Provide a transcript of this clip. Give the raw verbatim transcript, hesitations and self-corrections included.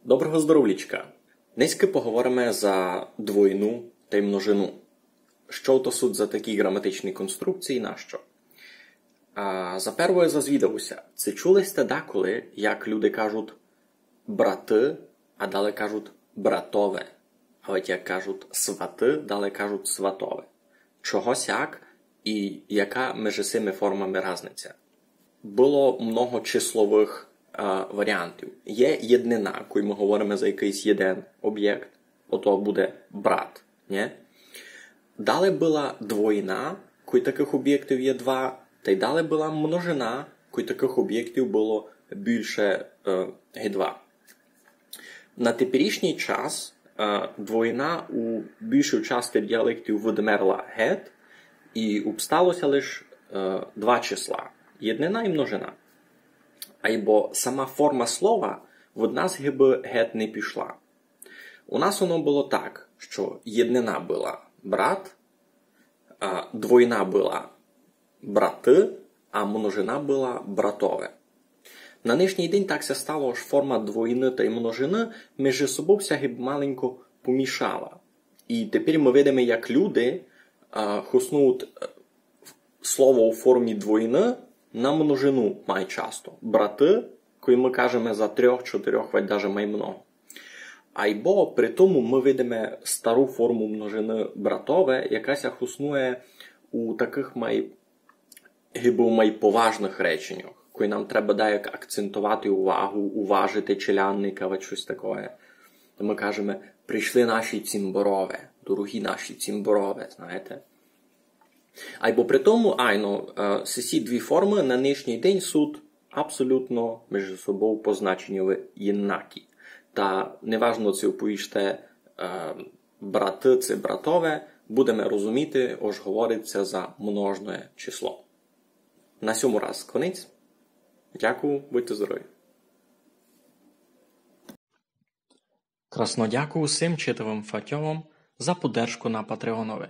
Доброго здоровлічка! Нынька поговориме за двойну тай множину. Што то суть за такі ґраматичні конструкції, нащо? А, за первоє зазвідав ся, ци чули сьте деколи, як люди кажуть браты, а далі кажуть братове, а ведь як кажуть сваты, далі кажуть сватове. Чого сяк і яка межи сими формами разниця? Было много числовых, а, варіантів. Є єднина, коли мы говориме за якыйсь єден обєкт, ото буде брат, нє? Далі была двойна, коли такых обєктів є два, тай далі была множина, коли такых обєктів было більше, е, ги два. На теперішній час, е, двойна у більшій части діалектів відмерла гет, і обстало ся лиш, е, два числа: єднина і множина. Айбо сама форма слова від нас гибы гет не пішла. У нас оно было так, што єднина была брат, а двойна была браты, а множина была братове. На нынішній день так ся стало, ож форма двойины тай множины межи собов ся гибы маленько помішала. І тепер мы видиме, як люди, а, хоснують, е, слово у формі двойины на множину май часто. Браты, коли мы кажеме за трьох, чотирьох, вадь даже май много. Айбо при тому мы видиме стару форму множины братове, яка ся хоснує у такых май, гибы май поважных реченьох, коли нам треба даяк акцентовати увагу, уважити челядника, вадь штось такоє. То мы кажеме: «Прийшли наші цімборове, дорогі наші цімборове», знаєте. Айбо при тому, айно, е, сесі дві формы на нынішній день суть абсолютно межи собов по значенню єднакі. Та неважно, ци оповісте, е, браты ци братове, будеме розуміти, ож говорить ся за множне число. На сьому раз конець. Дякую, будьте здорові. Красно дякую всім читавым фатьовам за поддержку на Патреонови.